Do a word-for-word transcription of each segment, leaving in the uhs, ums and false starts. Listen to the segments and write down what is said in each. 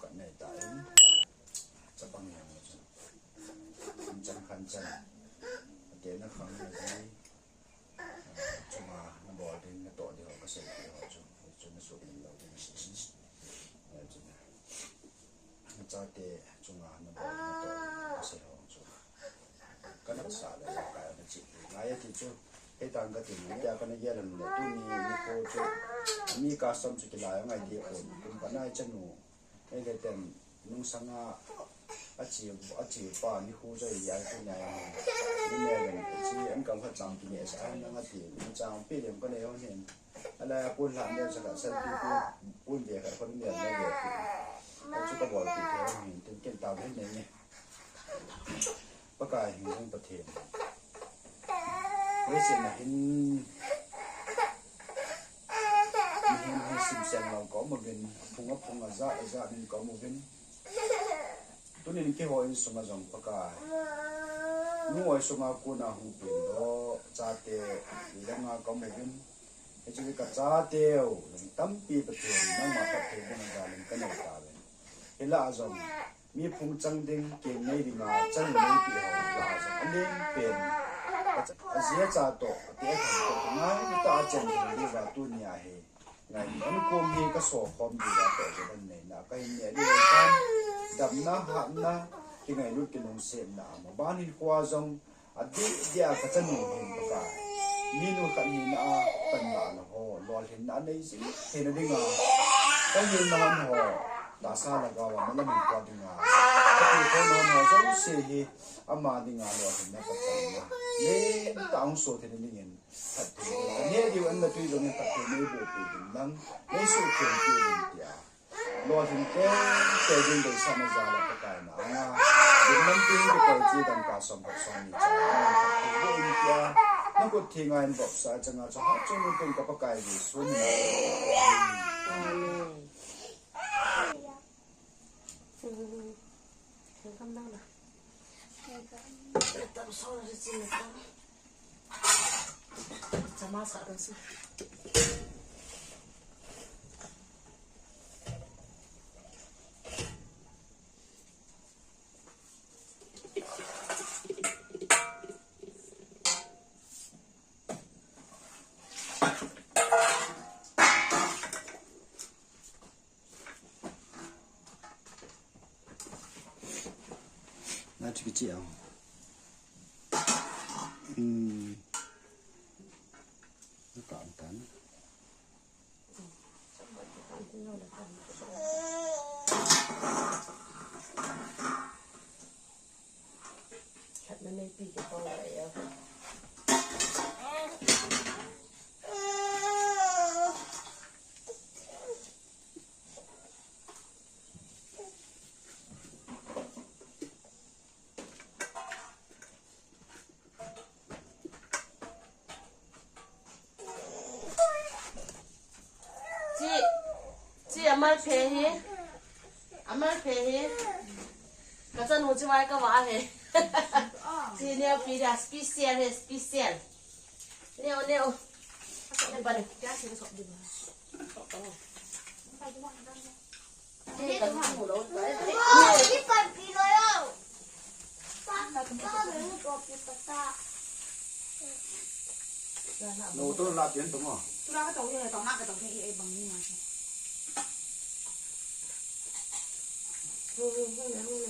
Khat nei ta in, chapang yang chu. Khan chan, khan chan. Ate na khang na ji. Chunga na bol ding, na toh ding ho ka sei ding ho chu. Chu na sut min lo ding. Chate chunga na bol na toh ka sei ho chu. Kana sa le ka na chi. Ngai ti chu. He tang ka ti ni ya kana ya lam le tu ni ni ko chu. Mi ka sam chu ki la ngai ti ko. Kum ka nai chanu. He le ten nung sanga a chi a chi pa ni khu chu ya ku na ya. Ni ne len chi an kam kha chang ki ne sa na nga ti. Ni chang pi lem ka ne ho ne. Ala ya pun la ne sa ka sa ti ku pun be ka ko ne ne. Chu ka bol ti ko ni tin ken ta ne ne. Pakai hing hing Pathen. Hoi se na hin, hin, hin sim siang lau ka um uvin, a phung a phung a ja a ja nin ka um uvin. Tunin keiho insung a jong Pakai. Nungoi sunga kona hung pui lo, chate, i langa ka um uvin. Hiche ka chateu, tampi Pathen, nangma Pathen, nang jalin ka nei ta uvin. Hila a jong, mi phung chang ding, keng nei dinga, chang nei ti ho, la a jong, a leng pen. A, a jia cha toh, a te a thang toh, ngai ta a chen ding diuva tunia hi. Ngai, an kum hi ka so khom diuva toh, je dan nei na, ka hin ne diu tan, damna, hatna, kingailut, kilungsetna, ama ban hin khua jong, a dih dih a ka chanu hin Pakai. Minu khat hina a, panlahna ho, lolhinna a nei jing theina dinga. Ka hilna hon ho, tahsa lhagao a malam in kua dinga. Ka pi ko na hon ho, jouse hi, ama dinga lolhinna ka channa. Nei ta hung so theina dingin, phatthei. Nei diu an na tui jong in phatthei nei boh pi ding lang, nei su khen pi ding tia. Lolhin teng teng ding deisahna jal a Pakai na anga. Ding lam tin kikoi chi dangka som khat som ni cha. Ding tia. Na kut thi ngai in vop sa changa cha ha chung tin ka Pakai Jesu min a. Amen. Welcome down na. Welcome. Tam so na si na tam. Chama sa tam so. Na chu kichi a. Hmm. Na ka an tan. Khat na nei pi ke pau lai a. Chi, chi amal phe hi. Amal phe hi. Ka chanu chi mai ka va he. Chi neo pi da special he, special. Neo, neo. Ne pa ne. No, to la pian to mo. Tu la ka tau ye, tau na ka tau ye, e bang ni ma. Hung, hung, hung, hung.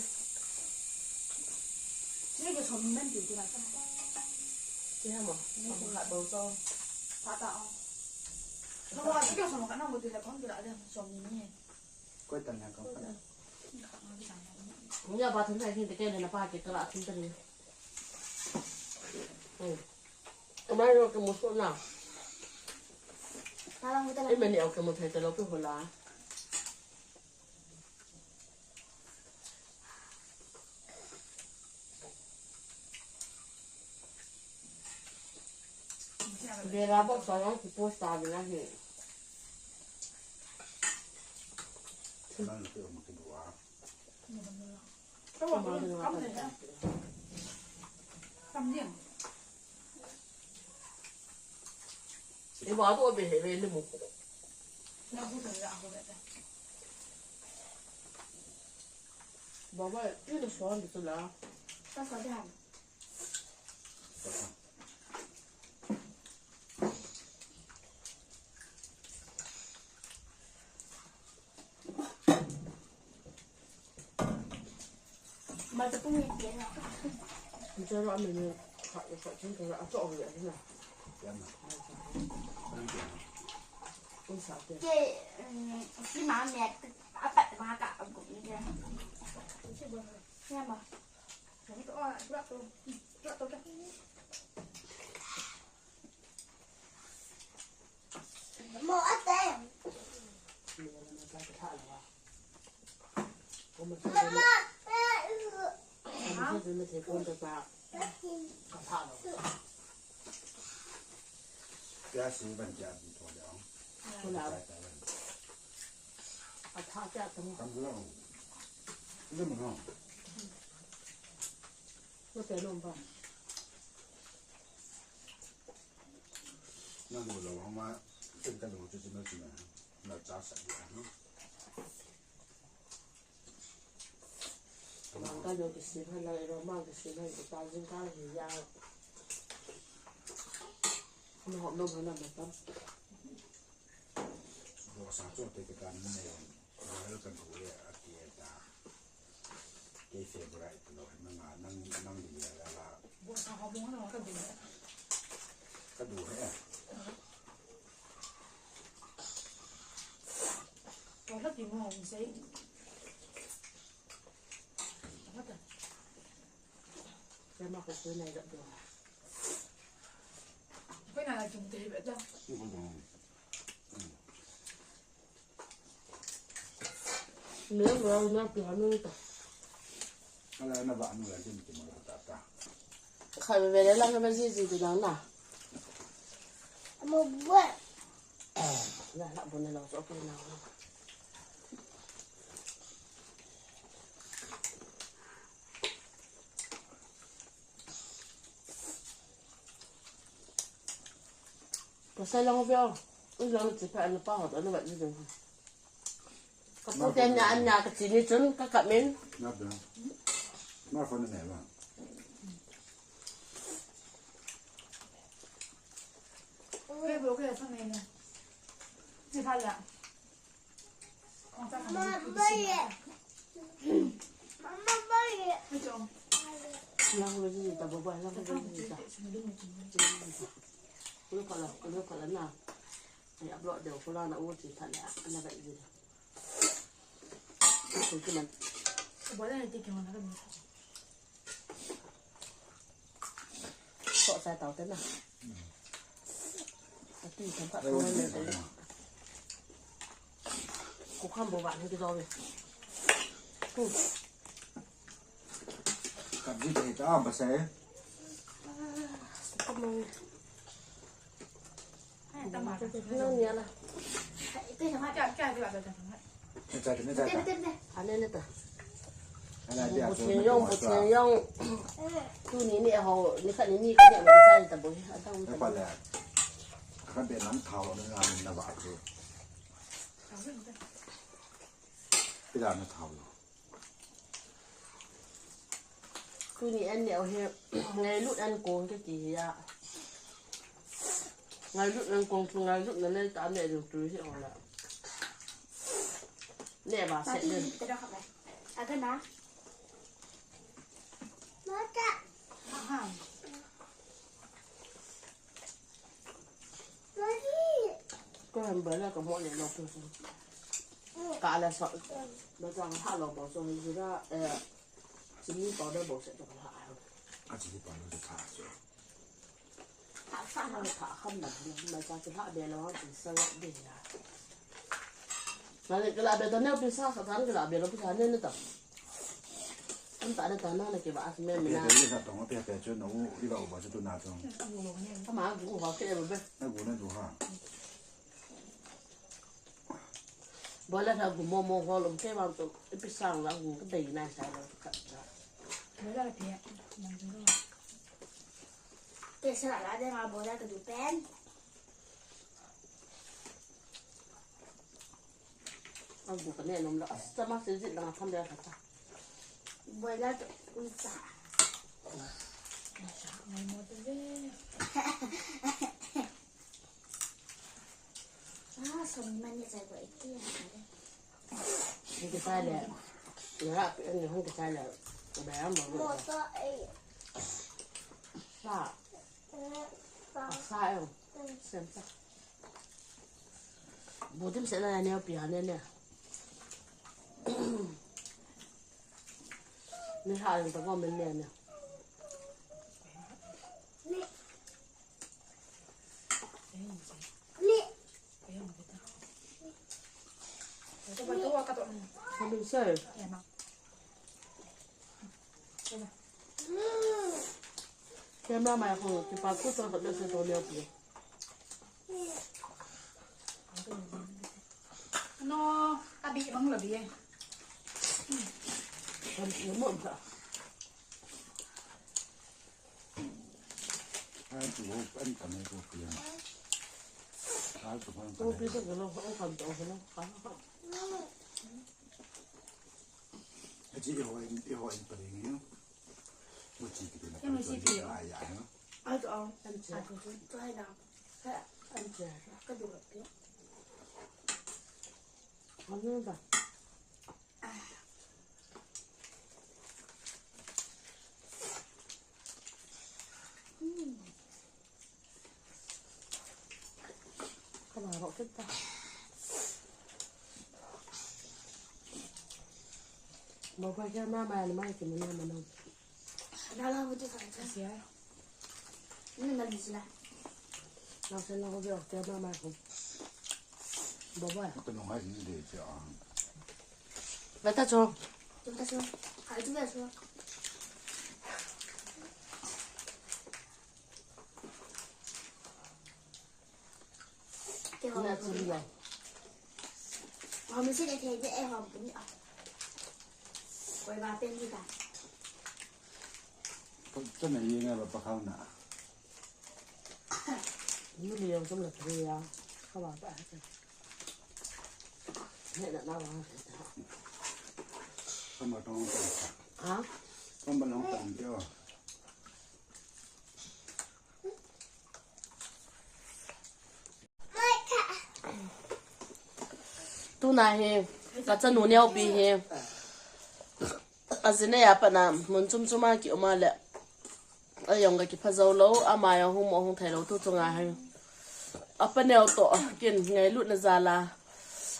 Sini ke som men tu tu la. Ti ha mo. Som khat bou to. Pha ta o. Som khat, sini ke som khat na mo tu la kon tu la de som ni ni. Koi tan na kon. Ni ya ba thun thai thin te ke le na pa ke to la thun te ni. Hmm. Amai lo ke mo so na. Talang ko talang. Ai mani au ke mo thai te lo pe ho la. Bera bok sa yang ki post ta bina he. Nang tu mo ki dua. Iba tu be he be ni mo. Baba, ina suan di tu la. Ka suan di ham. Malta pun ni tian na. Jara mene kha kha chin kha a to ya na. Yan na. Yan na. Kun sa te. Ke, mm, si ma me a pat ma ka a bu ni ya. Ya ma. Ni to a, tu to. Tu to ka. Mo ate. Nang du lou hama, ken ka du chu chu na chu na, na cha sa ya, no? Nang ka du kisin ha, na ro ma kisin ha, ta jing ka hi ya. Na hom no na ma tam. Bo sa chu te ka ni ne, na ka du le a ti ta. Kei favorite lo, nang, nang, nang di la la. Bo sa ho bo na ka di. Ka du he. Ko la di mo hong sei. Ko ta. Kei ma ko sei na ga du. Ko na la jung te be da. Ni ko du. Ni ko na ki ha ni ta. Ala na ba nu la jin ki ma ta ta. Kha be be le la ka ba ji ji du nang na. Mo bu. La la bu na la so ki na. Ka sa lang veo. U lang chi pa an pa ho ta na ba ni ding. Ka pu ten nya an nya ka chi ni chun ka ka min. Na ba. Na fa na ne ba. Ke bo ke sa ne ne. Ni pa la. Mama, boy. Mama, boy. Lang ko ji ta, baba, lang ko ji ta. Kulu kala, kulu kala na. Ai, upload de, kula na uti ta le, ana ba ji. Ko ki man. Baba, na ti ki man na. Ko sa tau te na. Ati kan pa ko na te. Ko kham bo ba ni ki do ve. Kap ji te ta ba sai. Ko mo. Nang nia la. Ane ne ta. Bu chen yong, bu chen yong. Tuni ni ho, ni khat ni ni ka ne ma sa ta bo. Ata u ta. Ka be nam thao na na ba chu. Pi da na thao lo. Tuni an neo hi, ngailut an kong kati hi a. Ngailut an kong chu ngailut na nei ta ne ding tu hi ong la. Ne ba se den. Te da kha ba. A ga na. Ma ta. Aha. Ko han ba la ka mo le lo ko. Ka la so. Ba jang ha lo bo so ni ra, eh, chini powder bo se to la. A chini powder to tha so. Tha sa na tha kham na, ma cha ki ha be lo ha ki sa ya be ya. Na le ka la be to ne pi sa sa ta ka la be lo pi sa ne ne ta. An ta na ta na na ke ba as me me na. Pe, pe, sa tong, pe, pe, chu, no, i ba, u ba, chu, tu, na, chu. Ama gu ho ke ba be. Na gu, na gu ha. Bola na gu mo mo ho lo ke ba to. Ipi sang la gu ke dei na sa lo ka. Bola pe. Ke sa la de ma bola ka du pen. Agu ka ne nom la, a stomach se jit lang a tham le ka ta. Boiler to uicha. Ngai mo to ve. Ah, so mani chai ko iti ha. Hung kisai le. Nga, hung kisai le. Ba yang ba. Mo to eh. Sa. Sa eh. Sem sa. Bu dimset na neo pi ha ne ne. Ni ha leng ta ko men ne ne. Ka min se. Camera mai ko kipa ku to to se to neo pi. No, abi bang lo bi. Kan mo ta. Ai tu ho kan kan ko pi. Ai tu kan kan. Ko pi to lo ko kan to lo. Aji ho in, ho in pa ring yo. Mo chi ki na. Mo chi ki. Ai ya no. Ai to au. Ai to. Try na. Ka du. Ano ba? Ka ba ro kita. Mo ba kya mama ni mai ki ni mama no. Dala mo tu sa. Kasi ay. Ni na di sila. Nang sen na ko bi ok te ma ma ko. Baba. Ko nung hai ni de che a. Bata cho. Bata cho. Hai tu bata cho. Ke ho. Na tu ya. Ho mi se de te de e ho ni a. Koi ba pen ni ta. Ko ta na ye nga ba pa khau na. Ni li yong som la tu ya. Ka ba ba. He na na wa. Kama tong tong. Ha? Kama tong tong yo. Tuna hi, ka chanu neo pi hi. Ajinei a pat na, mun chom chom a ki um a le. Ajong ka kipha jou lou, ama jong hung mo hung thei lou tu chunga hi. Apa neo toh, kin ngailutna jal a.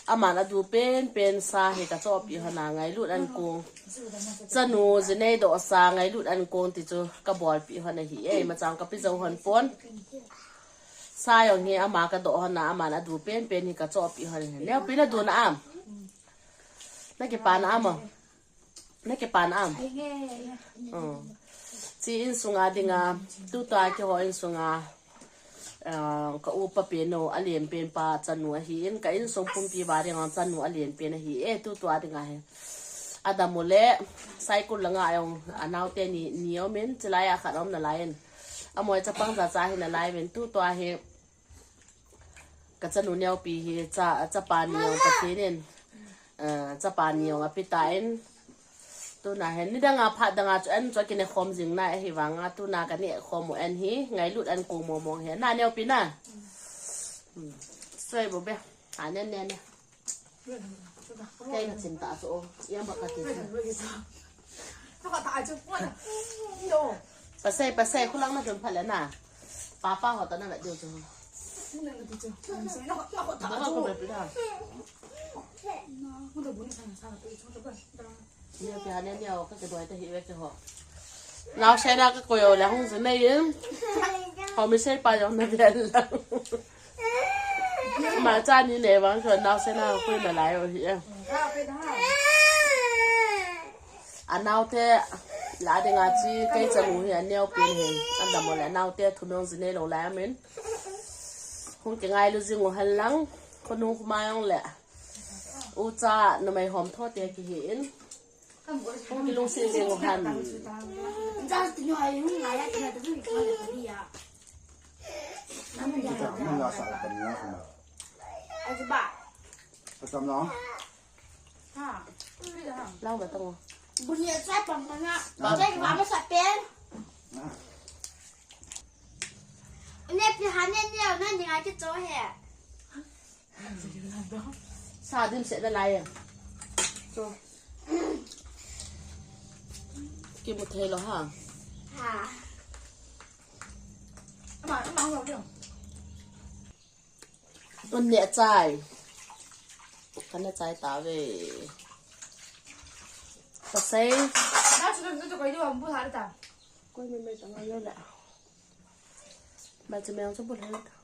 Aman adu pen pen sa hi ka chohpeh hon a ngailut an kong. Chanu jinei doh sa ngailut an kong ti chu ka bolpeh hon ahi e, ima chang ka pe jou hon pon. Sa jong hi ama ka doh hon a, aman adu pen pen hi ka chohpeh hon ahi. Neopi na dun am? Na kipan am? Na kipan am? Chi insunga dinga, tutua keiho insunga, ah, ka upa pen u, alen pen pa chanu ahi in, ka insung pumpi ba dinga chanu alen pen ahi e, tutua dinga hi. Adam u le, Saikul langa jong, anaote ni, ni um in, chilai a khat um nalai in. Amoi chapang cha cha hi nalai in, tutua hi. Ka chanu neopi hi cha, chapa ni jong Pathen in, eh, chapa ni jong ape tan. Tuna hin, nidang a phat dang a chu an chu kine khom jing na ahi vang a, tuna ka ne khom u an hi, ngailut an kong mo mong hi, na neopi na. Hmm. Soi bo be, a ne ne ne. Kei ka chin ta so, yang ba ka ti. Pasai, pasai, khulang na dun phala na. Papa ho ta na na diu chu. Ba ka ko be pila. Ni ka ne ni o ka ke doi ta hi ve ke ho. Naosen a ka koi o le hung jinei in. Ho mi sei pa jong na ve la. Ma cha ni ne vang chu naosen a koi nalai o hi e. Anaote la dinga chi kei chanu hi aneopi hi. Adam u le anaote thum jong jinei lou lai amin. Hung kingailu jing u hen lang. Khonung khoma jong le. Ucha numei hom tho te kihi in. Hung kilungset jing u hen. Mun la sa pan ni na. Atam la. Lau ba tang o. Bun neh chai pang mana. Chai ka ba masa pen. Neh pi ha neh neh na ni ngai kicho he. Sa dim se da lai. Cho. Kimu thei lou ha. Ha. Ama, ama ho lo. Neh chai. Ka neh chai tave. Ka sei. Na chu chu chu koi di wa bu ha ta. Koi me me ta ma le la. Ba chu me ang chu bu le ta.